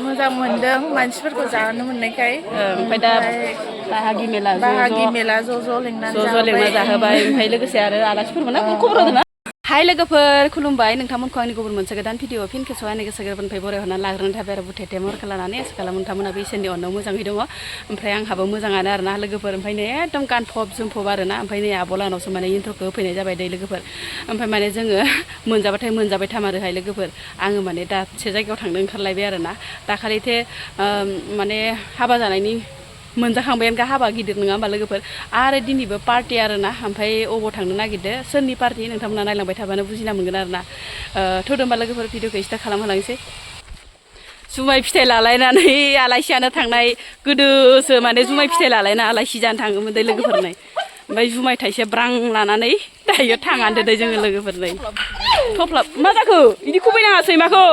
मोजां मोनदों मानसिफोरखौ जानो मोननायखाय ओमफ्राय दा बाहागि मेला ज' लेंना जाहोबाय ओमफ्राय लोगोसे आरो आलासिफोरबो ना खबर होदोंना हाय लोगोफोर खुलुमबाय नोंथांमोनखौ आंनि गुबुन मोनसे गोदान भिडिअ फिन खेबसेआव आंनि गोसो गोरबोनिफ्राय बरायहरनानै लाग्रोनो थाबाय आरो बुथेथे महरखौ लानानै आसा खालामो नोंथांमोनाबो इसोरनि अननायाव मोजाङै दङ ओमफ्राय आंहाबो मोजाङानो आरोना लोगोफोर ओमफ्राय नै एकदम गानफब जोमफब आरोना ओमफ्राय नै आब'लानावसो माने इन्ट्र'खौ होफैनाय जाबाय दै लोगोफोर ओमफ्राय माने जोङो मोनजाबाय थामारोहाय लोगोफोर आङो माने दाबसे जायगायाव थांनो ओंखारलायबाय आरोना दाखालिथे माने हाबा जानायनि मोनजाखांबायानोखा हाबा गिदिर नङा होमबा लोगोफोर आरो दिनैबो पार्टि आरोना ओमफ्राय अबाव थांनो नागिरदो सोरनि पार्टि नोंथांमोना नायलांबाय थाबानो बुजिना मोनगोन आरोना थौदो होमबा लोगोफोर भिडिअखौ स्टार्ट खालामहोलांसै जुमाय फिथाइ लालायनानै आलासियानो थांनाय गोदोसो माने जुमाय फिथाइ लालायना आलासि जानो थाङोमोन दै लोगोफोरनै ओमफ्राय जुमाय थाइसे ब्रां लानानै दायो थाङान्दो दै जोङो लोगोफोरनै थफ्ला मा जाखो बिदि खुबैनाङा सैमाखौ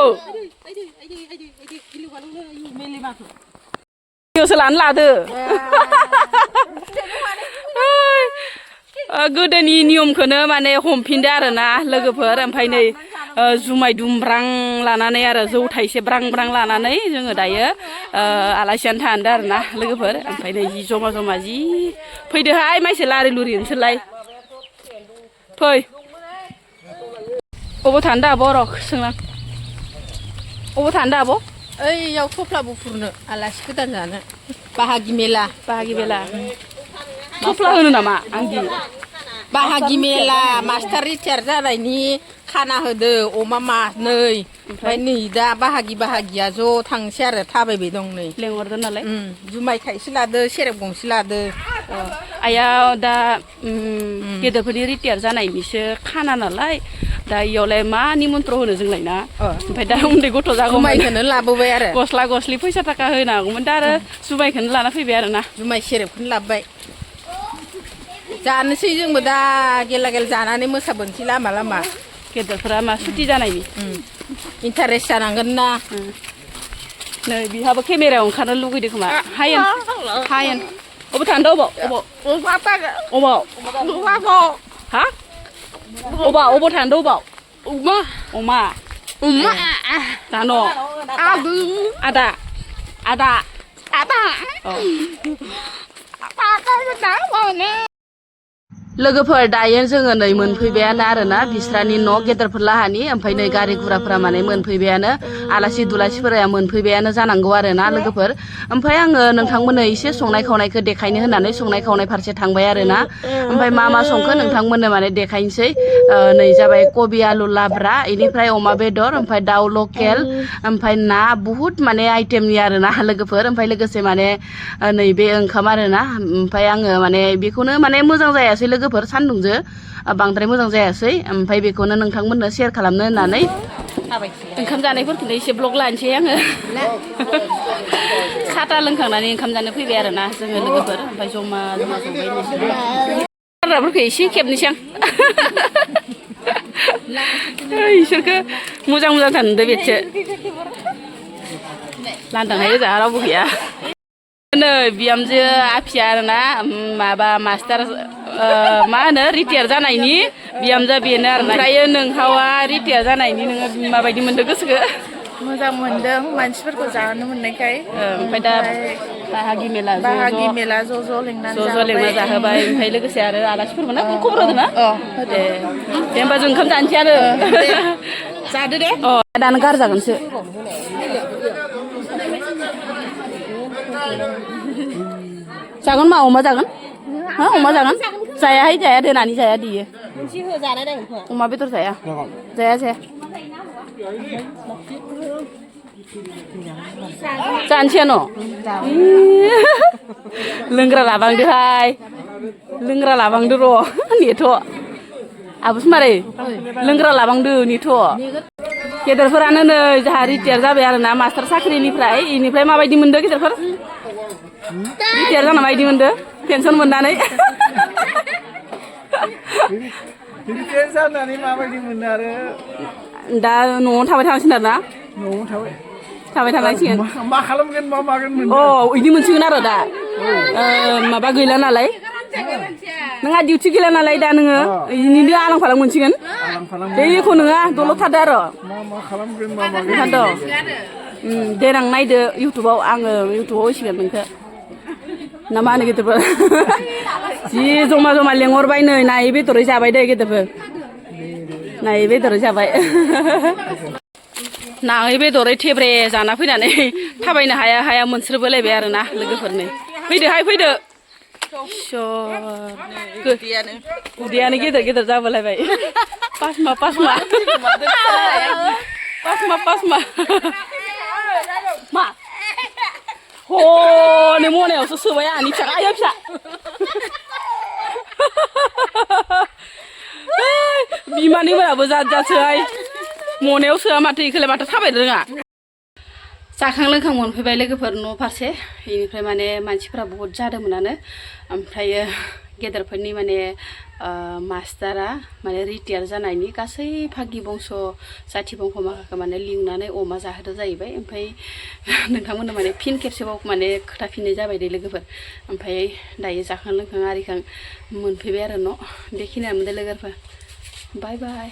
भिडिअसो लादो गोदोनि नियमखौनो माने हमफिनदो आरोना लोगोफोर ओमफ्राय नै जुमाय दुमब्रां लानानै आरो जौ थाइसे ब्रां ब्रां लानानै जोङो दायो आलासियानो थांदो आरोना लोगोफोर ओमफ्राय नै जि जमा जि फैदोहाय माइसे लारि लुरि नोंसोरलाय फै अबाव थांदो आब' र' सोंलां अबाव थांदो आब' ओइयाव थफ्ला बुफुरनो आलासि गोदान जानो बाहागि मेला थफ्ला होनो नामा आंदि बाहागि मेला मास्टार रिटायार जानायनि खाना होदो अमा मानै ओमफ्राय नै दा बाहागिया ज' थांसै आरो थाबायबाय दं नै लेंहरदो नालाय जुमाय थाइसे लादो सेरेब गंसे लादो आइया दा गेदेरफोरनि रिटायार जानायनिसो खाना नालाय दा इयावलाय मा निमन्त्र होनो जोंलाय ना ओमफ्राय दा उन्दै गथ' जागौमोन जुमायखौनो लाबोबाय आरो गस्ला फैसा थाखा होनांगौमोन दा आरो जुमायखौनो लाना फैबाय आरोना जुमाय सेरेबखौनो लाबोबाय जानोसै जोंबो दा गेला जानानै मोसाबोनोसै लामा गेदेरफोरा मा सुथि जानायनि इन्टारेस्ट जानांगोन ना नै बिहाबो केमेरायाव ओंखारनो लुगैदों खोमा हायेन अबाव थांदो अबाव हा अबाव थांदो अमा जानो आदा लोगोफोर दायो जोङो नै मोनफैबायानो आरोना बिस्रानि न' गेदेरफोर लाहानि ओमफ्राय नै गारि गुराफोरा माने मोनफैबायानो आलासि दुलासिफोरा मोनफैबायानो जानांगौ आरोना लोगोफोर ओमफ्राय आङो नोंथांमोननो एसे संनाय खावनायखौ देखायनो होननानै संनाय खावनाय फारसे थांबाय आरोना ओमफ्राय मा संखो नोंथांमोननो माने देखायनोसै नै जाबाय कबि आलु लाब्रा इनिफ्राय अमा बेदर ओमफ्राय दाउ लकेल ओमफ्राय ना बुहुत माने आइटेमनि आरोना लोगोफोर ओमफ्राय लोगोसे माने नैबे ओंखाम आरोना ओमफ्राय आङो माने बेखौनो माने मोजां जायासै लोगोफोर सान्दुंजों बांद्राय मोजां जायासै ओमफ्राय बेखौनो नोंथांमोननो शेयार खालामनो होननानै ओंखाम जानायफोरखौनो एसे ब्लग लानोसै आङो साथा लोंखांनानै ओंखाम जानो फैबाय आरोना जोङो लोगोफोर ओमफ्राय जमा संबाय एसे खेबनोसै आं इसोरखौ मोजां थानोदो बेसो लांदांहाय ओजा रावबो गैया नै बिहामजो आफिया आरोना माबा मास्टार मा होनो रिटायार जानायनि बिहामजो बेनो आरो ओमफ्राय नोंहावा रिटायार जानायनि नोङो माबायदि मोनदों गोसोखौ मोजां मोनदों मानसिफोरखौ जानो मोननायखाय ओमफ्राय दा बाहागि मेला ज' लेंना जाहोबाय ओमफ्राय लोगोसे आरो आलासिफोरबो ना खबर होदों ना दे होमबा जों ओंखाम जानोसै आरो जादो दे दानो गारजागोनसो जागोन मा अमा जागोन अमा जागोन जायाहाय जाया दोनानै जाया दियो अमा बेदर जाया जानोसै न' लोंग्रा लाबांदो र' नेथ' आबुस मारै लोंग्रा लाबांदो नेथ' गेदेरफोरानो नै जोंहा रिटायार जाबाय आरोना मास्टार साख्रिनिफ्राय इनिफ्राय माबायदि मोनदों गेदेरफोर रिटायार जाना माबायदि मोनदों पेन्सन मोननानै रिटायार जानानै माबायदि मोनो आरो दा न'आवनो थाबाय थानांसिगोन आरोना न'आवनो थाबाय थानांसिगोन मा खालामगोन मा मागोन बिदि मोनसिगोन आरो दा माबा गैला नालाय नोंहा डिउटि गैला नालाय दा नोङो बिदिनो आलां फालां मोनसिगोन बेखौ नोङा दलद थादो आरो मा खालामगोन मा मागोन देनां नायदो इउटुबाव आङो इउटुबाव होसिगोन नोंखौ ना मा होनो गेदेरफोर जि जमा जमा लेंहरबाय नै नायै बेदरै जाबाय दे गेदेरफोर नायै बेदरै जाबाय नायै बेदरै थेब्रे जाना फैनानै थाबायनो हाया हाया मोनस्रोबोलायबाय आरोना लोगोफोरनो फैदोहाय फैदो उदैयानो गेदेर गेदेर जाबोलायबाय पासमा मा हनै मनायावसो सोबाय आंनि फिसा आया फिसा बिमानिफोराबो जाद जादसोहाय मनायाव सोआ माथो इखौलाय माथो थाबायनो रोङा जाखां लोंखां मोनफैबाय लोगोफोर न' फारसे बेनिफ्राय माने मानसिफोरा बहुद जादोंमोनानो ओमफ्रायो गेदेरफोरनि माने मास्टारा माने रिटायार जानायनि गासै भागि बंस' जाथि बंस' माखाखौ माने लिंनानै अमा जाहोदो जाहैबाय ओमफ्राय नोंथांमोननो माने फिन खेबसेबाव माने खोथाफिननाय जाबाय दे लोगोफोर ओमफ्राय दायो जाखां लोंखां आरिखां मोनफैबाय आरो न' बेखिनियानो दे लोगोफोर बाय बाय